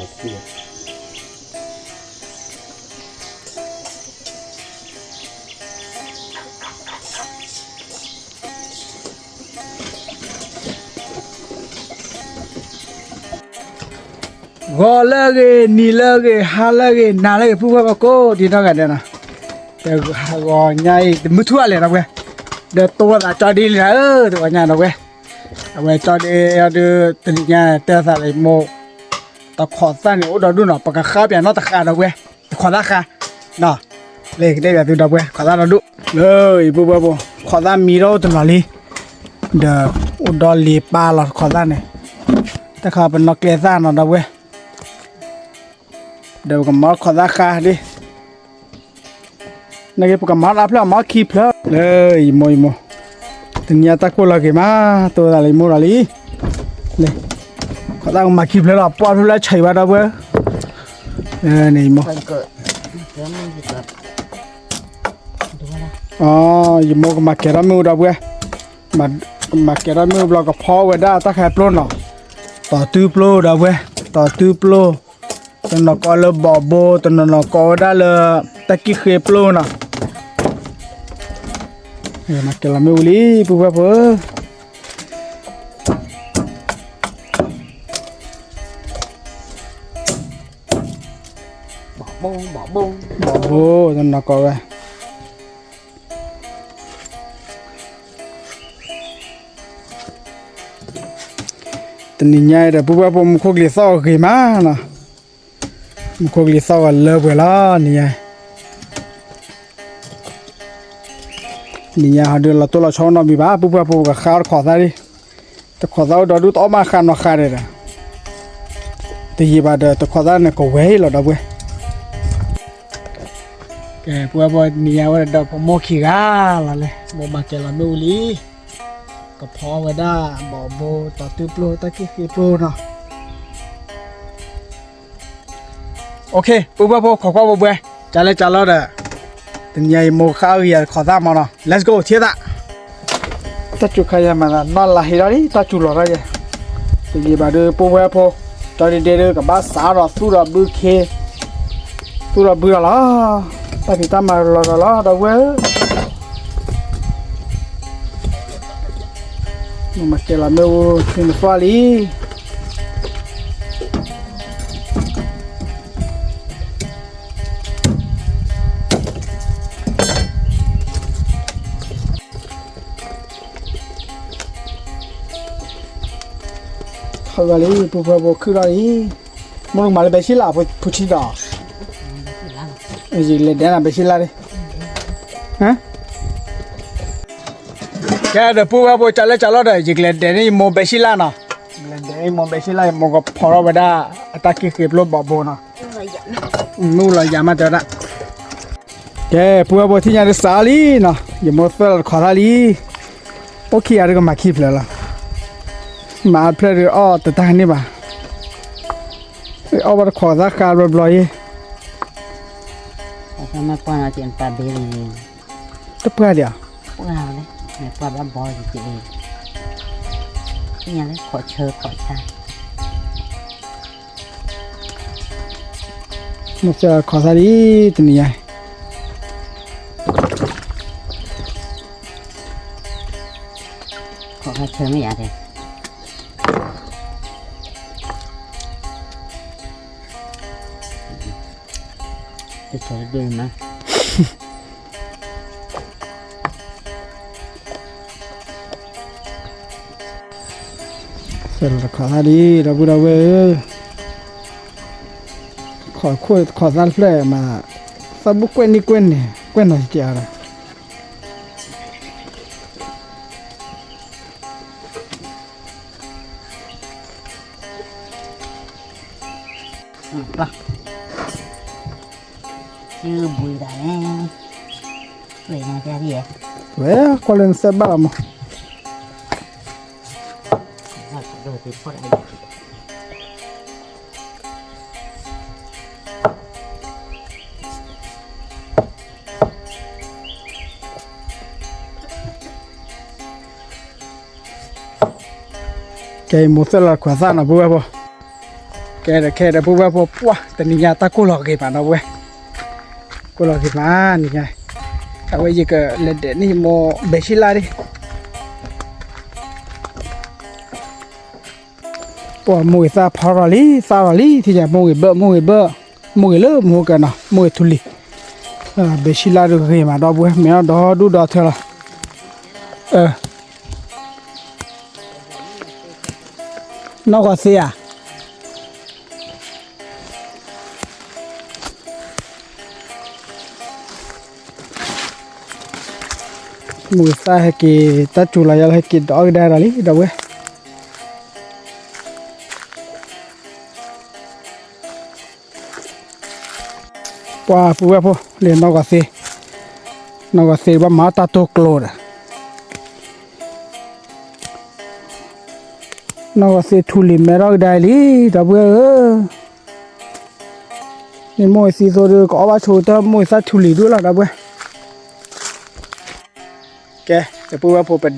ဂီၤလၢအဂ့ၤ, နံၤလၢအဂ့ၤ, ဟါလၢအဂ့ၤ, နၤလၢအဂ့ၤ, ပုၢ်ဝဲၢ်ကိးဒံနီၢ်ဂၤဒဲးနီၤ, တဂီၤညါအံၤ တမုၢ်ထူၣ်အလဲၣ်ဒီပုၢ်ဝဲၢ်, ဒီးတိၢ်သးကၠီဒ့လံနၤဧၢ, တဂီၤညါဒီပုၢ်ဝဲၢ်, အဝဲကၠီဒ့အီၤဒုး တနံၤညါတဲသးလၢယမိၢ် တခိးသၣ်န့ၣ် အိၣ်ဒီဒူၣ်နီၤ, ပကဃါပၠးနီတဃးဒီပုၢ်ဝဲၢ်, တခိးသၣ်ဃါ, လၢကတဲပၠးသုဒီပုၢ်ဝဲၢ် ခိးသၣ်ဒီဒူၣ်, လၢယပုၢ်ဝဲၢ်ဖိ ခိးသၣ်မံထီၣ်အိၣ်တနီၤလံ, ဒီးအိၣ်ဒီလ့ၤပၢ်လီၤတခိးသၣ်န့ၣ်, တခါပနီၣ်ကျဲသၣ်နီၤဒီပုၢ်ဝဲၢ်, ဒီးပကမၤခိးသၣ်ဃါဒ် နက့ပကမၤတၢ်ဖျၢၣ်မၤခံဖျၢၣ် လၢယမိၢ်ယမိၢ်, တနံၤညါတၢ်ကိၢ်လီၤဂ့ၤမး, တိၢ်သးလၢယမိၢ်ဒီးလံ, လၢ ခိးသၣ်ကမၤခံဖျၢၣ်လီၤ, ပှၢ်ဖျၢၣ်လၢဆံးဘၣ်ဒီပုၢ်ဝဲၢ်, လၢန့ၣ်ယမိၢ်, ယမိၢ်ကမၤကဲၤထီၣ်မ့ၣ်အူဒီပုၢ်ဝဲၢ်, ကမၤကဲၤထီၣ်မ့ၣ်အူဘျီကဖီဝဲဒၣ်တၢ်ခါပျိၢ်နီၤ, တီၤတုပျိၢ်ဒီပုၢ်ဝဲၢ်, တီၤတုပျိၢ် တနီၤကိးလၢဘီးဘိ, တနီၤနီၤကိးဝဲဒၣ်လၢ တၢ်ကံၣ်ဃ့ပျိၢ်နီၤ, မၤကဲၤလီၤမ့ၣ်အူလံ ပုၢ်ဝဲၢ်ဖိဧၢ, ဘီးဘိ, တနီၤကိးဝဲ တနံၤညါအံၤဒီး ပုၢ်ဝဲၢ်ဖိ မူခိၣ်ကလံၤသီၣ်ဂ့ၤမးနီၤ, မူခိၣ်ကလံၤသီၣ်ဂ့ၤလၢပှဲၤလီၤ နံၤညါ, နံၤညါဟီဒုး လီၤတိၢ်လီၤဆီနီတမံၤဘၣ် ပုၢ်ဝဲၢ်ဖိ ကဃါတခိးသၣ်လံ, တခိးသၣ်အိၣ်ဒီဒူၣ်တအီၣ်မးဃါနီၤဃါဒီး, တယံာ်ဘၣ်ဒီး တခိးသၣ်န့ၣ် ကဝဲၤလီၤဒီပုၢ်ဝဲၢ် ကဲ ပုၢ်ဝဲၢ်ဖိ နံၤညါဝဲဒီး ဖိမိၢ်ခံဂၤလီၤလဲၣ်, မိၢ်မၤကဲၤလီၤမ့ၣ်အူလံ, ကဖီဝဲဒၣ် ဘီးဘိ တီၤတုပျိၢ် တၢ်ကံၣ်ဃ့ပျိၢ်နီၤ, အိၣ်ခ့ ပုၢ်ဝဲၢ်ဖိ ခိးကွၢ်ဘိဘွဲ, ကလဲၤကလီဒီး, တနံၤညါအံၤ မိၢ်ဃါအဂံၢ်ယၤတခိးသၣ်မးနီၤ, let's go ထံၣ်သး တၢ်စူၤခါယၤမၤသး နီၢ်လါဟ့ထီၣ်လံ တၢ်စူၤလီၤထီၣ်ယၤ, တယံာ်ဘၣ်ဒီး ပုၢ်ဝဲၢ်ဖိ, ကၠီဒ့ဒ့ဒီး ကဘၣ်စးဒီးသူၣ်ဒီးဘုခ့, သူၣ်ဒီးဘုဒီးလီၤ, တၢ်ဖံးတၢ်မၤလီၤဒီးလီၤ ဒီပုၢ်ဝဲၢ်, မၤကဲၤလီၤမ့ၣ်အူ သ့ၣ်နသီၣ်လံ ခီဂၤလံ ပုၢ်ဝဲၢ်ဖိ ခုၣ်ထီၣ်လံ, မိၢ်ကမၤလၢဘဲဆ့လး ဖိဆံးဒီး, ယလဲၤဒဲးနၤဘဲဆ့လးလံ, ကဲဒီး ပုၢ်ဝဲၢ်ဖိ ကလဲၤကလီဒီး ယကလဲၤဒဲးန့ၢ်ယမိၢ်ဘဲဆ့လးနီၤ, လဲၤဒဲးန့ၢ်ယမိၢ်ဘဲဆ့လး ယမိၢ်ကဖီထီၣ်ဝဲဒၣ် အတၢ်ကံၣ်ဃ့ပျိၢ်ဘီးဘိနီၤ, မ့ၣ်အူလီၤယၤမးတဲဝဲဒၣ် ကဲ ပုၢ်ဝဲၢ်ဖိ ထံၣ်ညါဒီးစးလံနီၤ, ယမိၢ်သွဲၣ်လီၤတခိးသၣ်လံ, အိၣ်ခံဂၤဒီးကမၤခံဖျၢၣ်လီၤ, မၤအါတဖျၢၣ်ဒီးအီၣ်တတၢ်န့ၢ်ဘၣ်, အီၣ်ဘၣ်တခိးသၣ်ဃါဘျီဘျီယဲ, တပှၢ်ဒံးဧါ, မိၢ်သွဲၣ်လီၤတခိးသၣ်လံ တနံၤညါ ခိးခါဆၢမ့ၢ်ယါဒဲး, တဆၢတဒိၣ်မး, ဆဲးလီၤတခိးသၣ်လံ ဒီပုၢ်ဒီဝဲၢ်ဧၢ, ခိးခိၣ်တခိးသၣ်တဖျၢၣ်မး, သၣ်ဘူၣ်ကွဲၢ်နံၣ်ကွဲၢ်န့ၣ် ကွဲၢ်နီၤကဲးဒီး ဝဲကွၢ်လၢနသဲဘၣ်လီၤမး, ကဲ မိၢ်သွဲၣ်လီၤတခိးသၣ်နီၤ ပုၢ်ဝဲၢ်ဖိ, ကဲဒီး ကဲဒီး ပုၢ်ဝဲၢ်ဖိ ပှၢ် တနံၤညါတၢ်ကိၢ်လီၤဂ့ၤမး ဒီပုၢ်ဝဲၢ်, ကိၢ်လီၤဂ့ၤမး နံၤညါ, အဝဲယကလဲၤဒဲးန့ၢ်မိၢ်ဘဲဆံလၢ်ဒံး, ပှၢ် မိၢ်ဂ့ၤသၣ်ဖီထီၣ်လံ သၣ်ထီၣ်လံ ထံၣ်ညါ မိၢ်ဂ့ၤဘၢၣ် မိၢ်ဂ့ၤဘၢၣ်, မိၢ်ဂ့ၤလၢမိၢ်ကနီၤ မိၢ်ဂ့ၤထူလံၤ, ဘဲဆံလၢ်ဒုးဂ့ၤမး ဒီပုၢ်ဝဲၢ် မ့ၢ်အီၣ်ဒီဒူၣ်ဒီထၢလီၤ, နီၢ်ဂီၤသ့ဧါ မိၢ်ဂ့ၤသၣ်ဟဲက့ၤ တၢ်စူၤလီၤယါလၢဟဲက့ၤဒီးအီၣ်ကဒါဒီးလံ ဒီပုၢ်ဝဲၢ်, ပှၢ် ပုၢ်ဝဲၢ်ဖိ လၢနီၢ်ဂီၤသ့, နီၢ်ဂီၤသ့ဘၣ်မၤတၢ်တိၢ်ကျိၤဒီး နီၢ်ဂီၤသ့ထူလံၤမဲထီၣ်ကဒါလံ ဒီပုၢ်ဝဲၢ်ဧၢ, န့ၣ်မိၢ်ဂ့ၤသံသိဒီး ကအီၣ်ဘၣ်ဆိတၢ် မိၢ်ဂ့ၤသၣ်ထူလံၤဒုလီၤ ဒီပုၢ်ဝဲၢ်, ကဲ ဒီပုၢ်ဝဲၢ်ဖိ ပဒဲး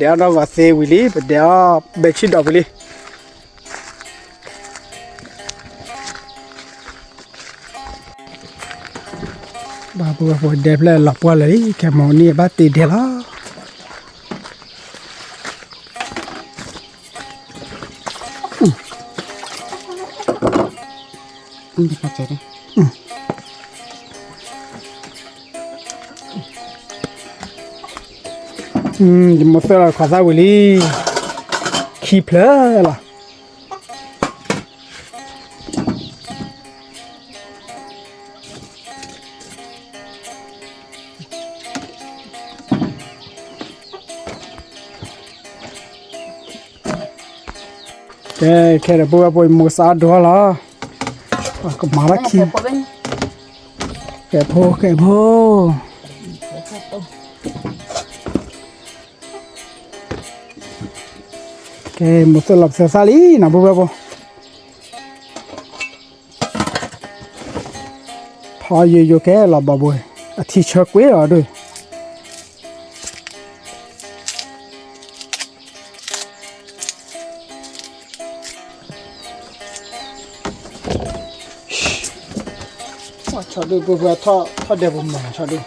အီၣ်နီၢ်ဂီၤသ့ဝံၤလံ ပဒဲးအီၣ်ဘဲဆံဒီးဝံၤလံ ဒီပုၢ်ဝဲၢ်ဖိ ဒဲဖျၢၣ်လီၤပှီၢ်လၢာ်လံ ခဲမီၤန့ၣ်ဘၣ်တ့ဒဲးလီၤ, ယမိၢ်သၢၣ်လီၤ ခီသၣ်ဝံၤလံ, ခံဖျၢၣ်လီၤ. ကဲ ခဲဒီး ပုၢ်ဝဲၢ်ဖိ ယမိၢ်ကစးအါဒိၣ်လီၤ, ကမၤလၢခံ, ကဲဖိ ကဲဖိ, ကဲ မိၢ်သၢၣ်လီၤပသၢသၣ်လံနီၤ ပုၢ်ဝဲၢ်ဖိ, ဖီယိယိကဲလီၤဘီဘိ, အထံဆၢကွံာ်လီၤဒုး ဆီဒုၣ် ပုၢ်ဝဲၢ် ထီၣ်ဒဲးပူၤမး ဆီဒုၣ်.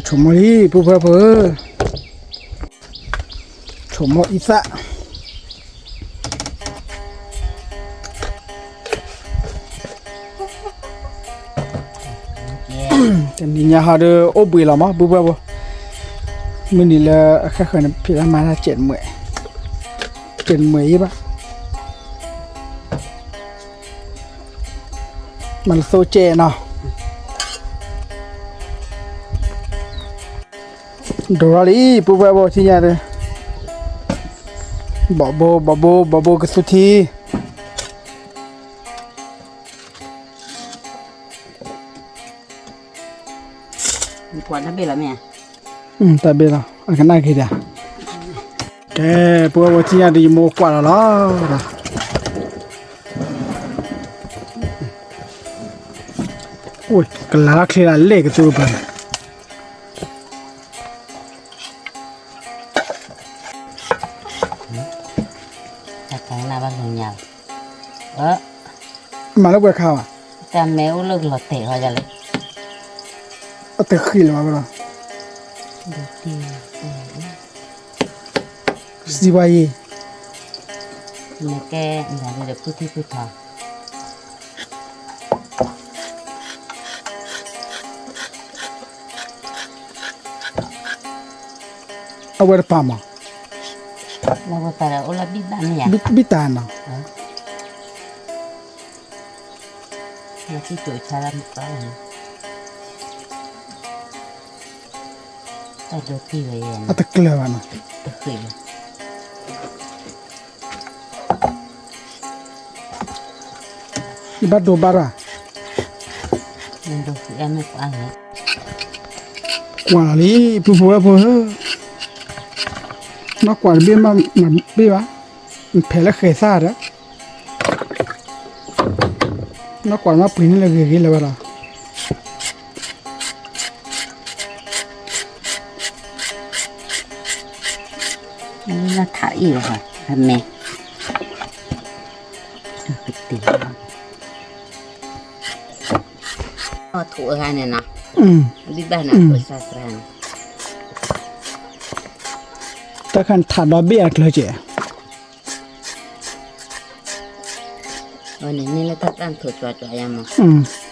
ဆိမိၣ်လံ ပုၢ်ဝဲၢ်ဖိဧၢ, ဆိမိၣ်အံသၣ် တနံၤညါဟီဒီး အိၣ်ဘှံးလီၤမး ပုၢ်ဝဲၢ်ဖိ, မုၢ်နံၤလၢအဃၣ်ဃၢၤန့ၣ် ဖံးလၢမၤတၢ်စဲးတမှဲး, စဲးတမှဲးအံၤဘၣ်, မၤလၢသိစဲးနီၤ, ဒိးထီၣ်လံ ပုၢ်ဝဲၢ်ဖိ ထံၣ်ညါဒီး, ဘီဘိ ဘီဘိ ဘီဘိကသူထံ တၢ်ဘ့ၣ်လီၤ အကနၣ်က့ၤဒၣ်, ကဲ ပုၢ်ဝဲၢ်ဖိ ထံၣ်ညါဒီး ယမိၢ်ကွၢ်လီၤလီၤ, ကလၤထီၣ်ချ့လၢလဲၣ်ကသူပၢၤန့ၣ် တၢ်ကနၣ်ဘၣ်လၢညါလီၤ, မၤလၢပှဲၤခါဘၣ်, တၢ်မဲအိၣ်လၢကလီၤတဲာ်ဃီယၤလၢ, အတဃံးလၢၤဘၣ်လီၤ, စံးဝါယံၤ, နကဲ နၤဒီးပုၢ်ထံပုၢ်ထီ အဝဲတပၤမး, လၢဝဲပၢ်ဒီးအိၣ်လၢဘံၣ်ဘၣ်မ့ၢ်ယါ, ဘံၣ်တၢ်နီၤ, လၢထံၣ်ကၠိဆါလၢမတၤ, တၢ်ဒိတံၢ်ဝဲယဲ, အတကျၢၤဘၣ်နီၤ, တဃံးဘၣ်. ယဘၣ်ဒိဘၣ်ရၣ်, ကွၢ်လီၤလံ ပုၢ်ဖိဝဲၢ်ဖိဧၢ, နီၢ်ကွၢ်တဘ့ၣ်မး မၤဘ့ၣ်ဘၣ်, နဖဲးလၢဃဲၤသၣ်ဒီး, နီၢ်ကွၢ်မ့ၢ်ပှ့ၤန့ၢ်လၢဂ့ၤဂ့ၤလၢၤဝဲလီၤ. လၢထးအံၤလီၤ, အမဲာ်, အီၣ်ထူၣ်အဂၤန့ၣ်နီၤ, ဘံၣ်ဘၣ်န့ၣ်, တၢ်ခါန့ၣ်ထးဒီဘ့ၣ်အကျၢၤကဲး အန့ၣ်မ့ၢ်လၢတၢ်တၢ်ထိးကွၢ်ကွၢ်ယါမး.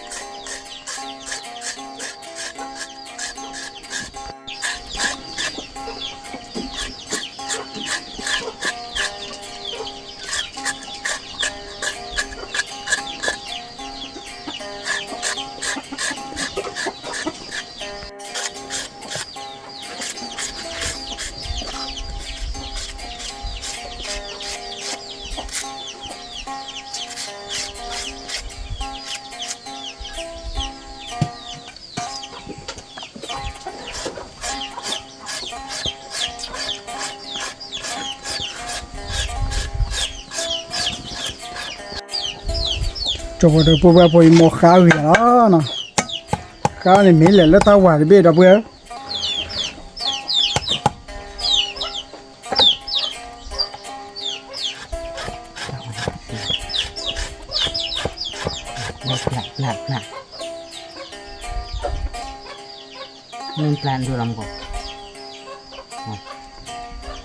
ကၠီၤပှၤဒီးပုၢ်ဝဲၢ်ဖိ ယမိၢ်ဃါဂ့ၤလီၤနီၤ, ဃါန့ၣ်မ့ၢ်လဲၤလၢတၢ်ဝၤတဘ့ၣ်ဒီပုၢ်ဝဲၢ်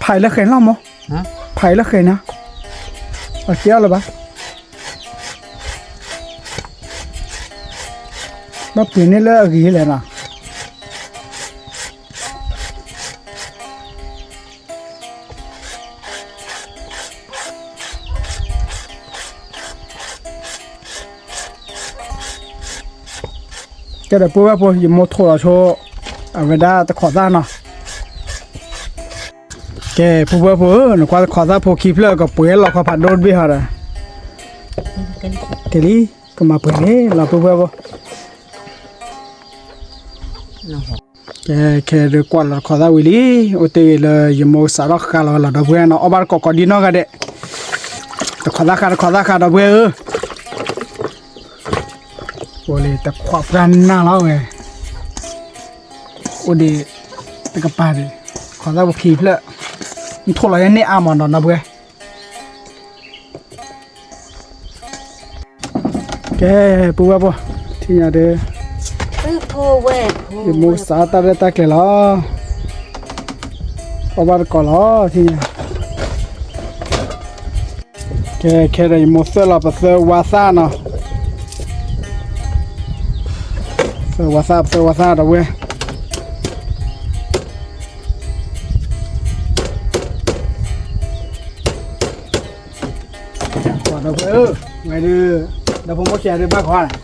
ဖးအံၤလၢဃဲၤလီၤမး, ဖးအံၤလၢဃဲၤနီၤ, အကဲအီၤလၢၤဘၣ်, ဘၣ်ပှ့ၤန့ၢ်လၢအဂ့ၤလဲၣ်နီၤ. ကဲဒီးပုၢ်ဝဲၢ်ဖိ ယမိၢ်ထိၣ်လီၤဆိ အဝဲဒၣ်တခိးသၣ်နီၤ. ကဲ ပုၢ်ဝဲၢ်ဖိဧၢ, နကွၢ်တခိးသၣ်ဖိခံဖျၢၣ် ကပှဲၤလီၤခီဖးဒိၣ်တဘ့ၣ်ဟီဒီး, ကဲလံ, ကမၤပှဲၤန့ၣ်လီၤပုၢ်ဝဲၢ်ဖိ. ကဲ ခဲဒုးကွၢ်လီၤတခိးသၣ်ဝံၤလံ, အိၣ်တ့ၢ်ဂ့ၤလၢယမိၢ်စးထီၣ်ဃါလီၤဝဲလီၤဒီပုၢ်ဝဲၢ်နီၤ, အီၣ်ဘၣ်တကိးကိးဒံနီၢ်ဂၤဒဲး, တခိးသၣ်ဃါ တခိးသၣ်ဃါဒီပုၢ်ဝဲၢ်ဧၢ, အိၣ်လံတခွးပြၢ်နၢ်လီၤဝဲ, အိၣ်ဒံးတကပၤဒံး, တခိးသၣ်ဖိခံဖျၢၣ်, နထိၣ်လီၤယဲန့ၢ်အါမးနီၤဒီပုၢ်ဝဲၢ်. ကဲ ပုၢ်ဝဲၢ်ဖိ, ထံၣ်ညါဒီး, ယမိၢ်စးတၢ်ရဲၣ်တၢ်ကျဲၤလီၤ, အီၣ်ဘၣ်တကိးလီၤ ထံၣ်ညါ, ကဲ ခဲဒီးယမိၢ်သၢလီၤပသၢဝါသၣ်နီၤ, သၢဝါသၣ် ပသၢဝါသၣ်ဒီပုၢ်ဝဲၢ်. ဒီပုၢ်ဝဲၢ်ဧၢ, ဝဲဒုး, ဒီဖိမိၢ်ခံဂၤဒုးဘၣ်ခီဧါ.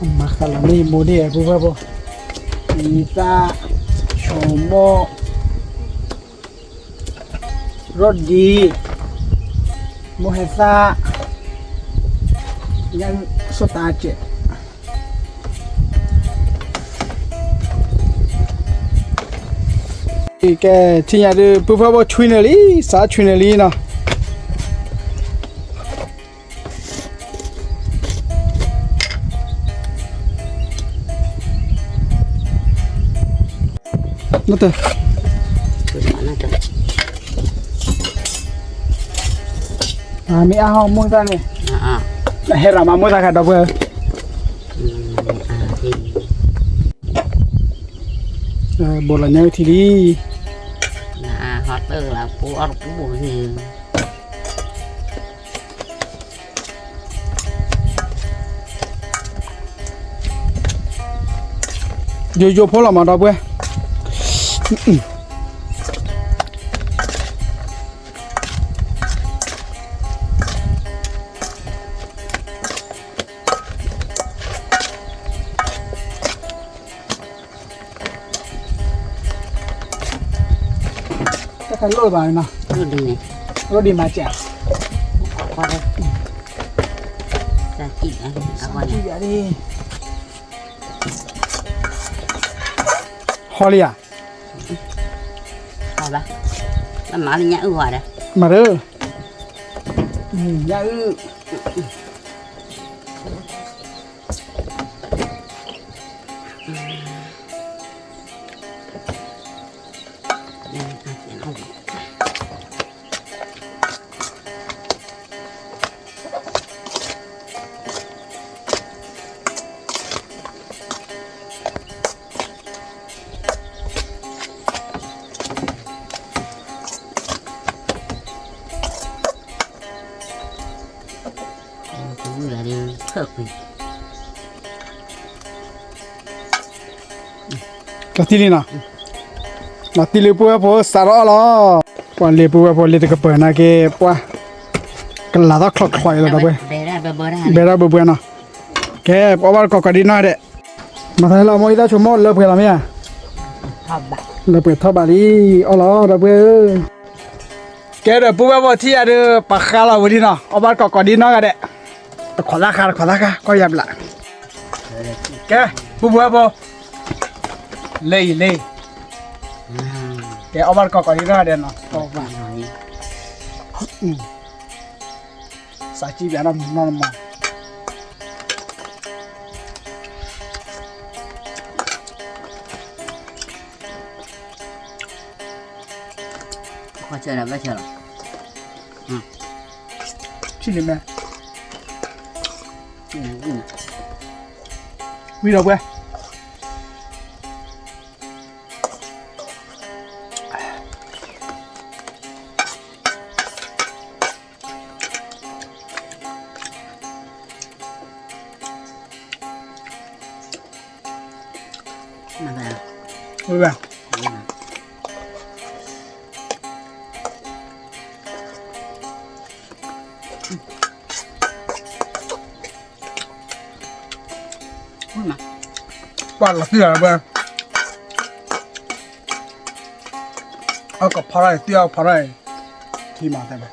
မၤဃးလီၤန့ၢ်ယမိၢ်ဒ့ၣ် ပုၢ်ဝဲၢ်ဖိ, အံသၣ်, ဆိမိၣ်, ရီၣ်ဒံ, မိၢ်ဟဲသၣ်, ညၣ်စိၣ်တၢ်စဲး. ကဲ ထံၣ်ညါဒုး ပုၢ်ဝဲၢ်ဖိ ဆွံနုာ်လံ စးဆွံနုာ်လံနီၤ. မ့ၢ်အါဟီ မိၢ်သၣ်န့ၣ်, ဟဲရၤမၤမိၢ်သးခါဒီပုၢ်ဝဲၢ်, ဘိးလီၤညါဝဲထံလံ, ယိယိဖိလီၤမးဒီပုၢ်ဝဲၢ်. တၢ်ခါလိၣ်ဘၣ်နီၤ, လိၣ်ဒံးမးစဲး, ဟီလံဧါ, မၤလၢညၣ်အုၣ်ဝဲဒီး, မၤလၢ, ညၣ်အုၣ် လီၤတံၢ်လံနီၤ, လီၤတံၢ်လံပုၢ်ဝဲၢ်ဖိစးထီၣ်အီၣ်လီၤ, ပှၤလ့ၤပုၢ်ဝဲၢ်ဖိလ့ၤတကပၤနာ်က့ ပှၤ, ကလၤထီၣ်ချီချီအံၤလီၤဒီပုၢ်ဝဲၢ်, ဘဲဒၣ်ဘၢဘၢဒၣ်, ဘဲဒၣ်ဘၢဘၢနီၤ, ကဲ ပအီၣ်ဘၣ်တကိးကိးဒံနီၢ်ဒဲး, မၤသးဟဲလီၤမိၢ်အံသၣ်ဆိကမိၣ်လၢပှဲၤလီၤမ့ၢ်ဧါ, လၢပှဲၤထီၣ်ဘးလံ, အီၣ်လီၤဒီပုၢ်ဝဲၢ်ဧၢ. ကဲဒီးပုၢ်ဝဲၢ်ဖိထံၣ်ယၤဒီး ပှၤဃါလီၤဝဲဒ်နီၤ, အီၣ်ဘၣ်တကိးကိးဒံနီၢ်ဂၤဒဲး, တခိးသၣ်ဃါ တခိးသၣ်ဃါ ကီၢ်ယၤဘျး, ကဲ ပုၢ်ဝဲၢ်ဖိ, လၢအံၤလၢ, ကဲအီၣ်ဘၣ်တကိးကိးဒံနီၢ်ဂၤဒဲးနီၤ, စးကံၣ်ပျးနီၢ်မုၢ်နီၢ်မး ခီဆၢဒီးဘၣ်ဆၢလီၤ, ထံၣ်န့ၣ်မ့ၢ်, ဝံၤဒီးဝဲ ဝဲ ပှၤလီၤတံၢ်လီၤဝဲ, အကဖီထီၣ်အံၤတံၢ်အကဖီထီၣ်အံၤ, ထံမၤတဲဝဲ,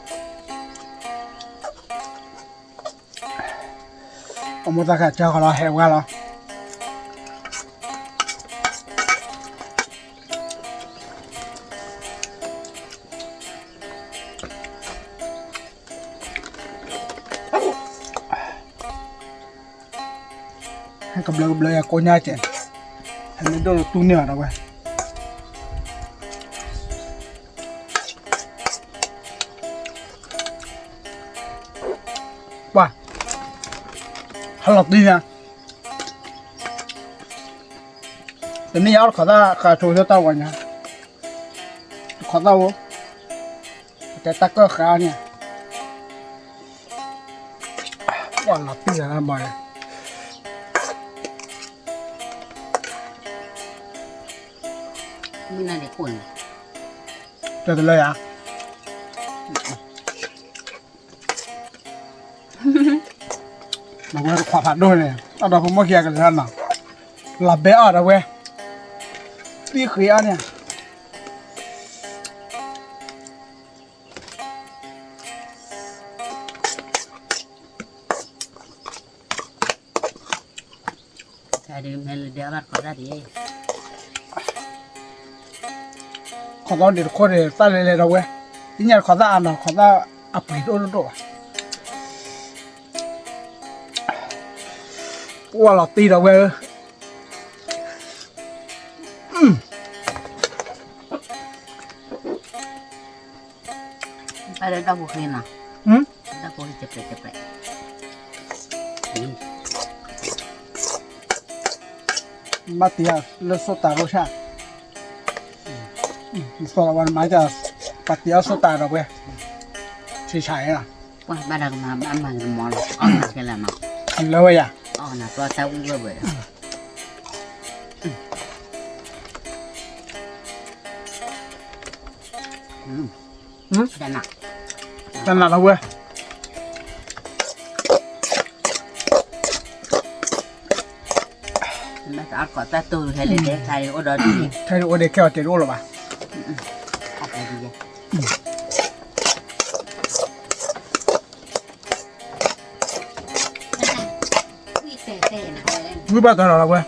အမိၢ်သၣ်ခါကၢဃီလီၤ ဟဲဝဲလီၤ. ဟဲကဘျၢကဘျၢယၤကိးညါကဲး, ဟဲမ့ၢ်ဒိၣ်လၢတူၢ်န့ၢ်ဘၣ်ဒီးဝဲ, ပှၤ, ဟဲလီၤတံၢ်ညါ, တနံၣ်ယၤအီၣ်တခီသၣ်ဃးဆိသၢတၢ်ဝဲညါ, တခီသၣ်ဝဲ, တဲတၢ်ကၢၢ်ဃါန့ၣ်, ပှၤလီၤတံၢ်လၢမၤ, မုၢ်နၤဒ့ခိၣ်န့ၣ်, တဲတလၢယၤ မဝဲတခွးဖးဒိၣ်န့ၣ် အဒီဖိမိၢ်ခံဂၤကလၢနီၤ, လီၤဘဲအီၤဒီးဝဲ, သံဃ့အီၤန့ၣ် ခီသီဒ့တခိၣ်န့ၣ် သၣ်လဲၤလဲၤဒီးဝဲ, သ့ၣ်ညါတခီသၣ်အါနီၤ ခီသၣ်အပှ့ၤတအိၣ်တဒိၣ်ဘၣ်, ပှၤလီၤတံၢ်ဒီးဝဲဧၢ, တၢ်လၢဒီဖိဃ့နီၤ, ဒီဖိဃ့ကဲးကဲးကဲးကဲး, ဘၣ်တ့လၢစိၢ်တၢ်ရိၣ်ဆၣ်, သီလီၤဝဲမၤတၢ်, ပှၤတ့အီၣ်စိၢ်တၢ်ဒီးဝဲ, ဆံးဆါအံၤလီၤ, ပှၤဘၣ်တၢ်ကမၤဘၣ်မၤကမီၤလီၤ, အီၣ်နၤခဲလၢာ်နီၤ, လၢဝဲယၤ, အီၣ်နၤပှၤတၢ်ဝံၣ်ဝဲဘၣ်ဒီး တနၢ်လီၤဝဲ, တၢ်ကိးတၢ်တိၢ်ခဲလၢာ်တဲ ခဲအံၤအိၣ်ဒီး ခဲအံၤအိၣ်ဒီးခဲအီၤတဲတအိၣ်လၢၤဘၣ်, ဝံၣ်ဘၣ်တၢ်လီၤလီၤဝဲ,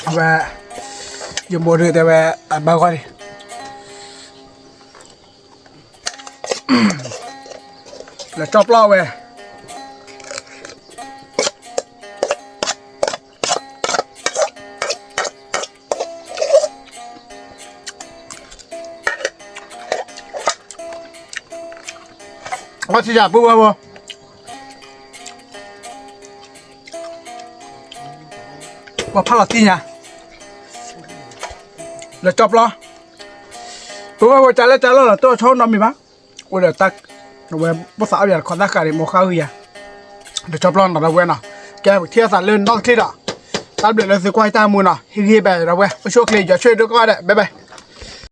အဝဲ, ယမိၢ်ဒုးတဲဝဲ, အဘၣ်ဂီၢ်န့ၣ်, လဲၤကၠီပျီဝဲ အီထံယၤပူဝဲဖိ, ပှၤဖးလီၤတံၢ်ညါ, လဲၤကၠီပျီ, ပဝဲဖိ ကၢလဲၣ်ကၢလီၢ်လီၤ တအိၣ်ဆီနီတမံၤဘၣ်, အိၣ်ဒီးတၢ်, ဝဲ, ပသးအီၣ်ယၤတခီသၣ်ဃာ်န့ၣ် မိၢ်ဃါဂုာ်ယၤ, လဲၤကၠီပျီနီၤဒီးဝဲနီၤ, ကဲပကထံၣ်အသးလၢနီၢ်တချံဒီး, တၢ်ဘျုးလၢသုကွၢ်တၢ်မူနီၤ ဟ့ၣ်ဂံၢ်ဘၣ်ဒီးဝဲ အိၣ်ဆူၣ်အိၣ်ချ့ ယွၤဆိၣ်ဂ့ၤဒိၣ်ကီးဒဲး bye bye.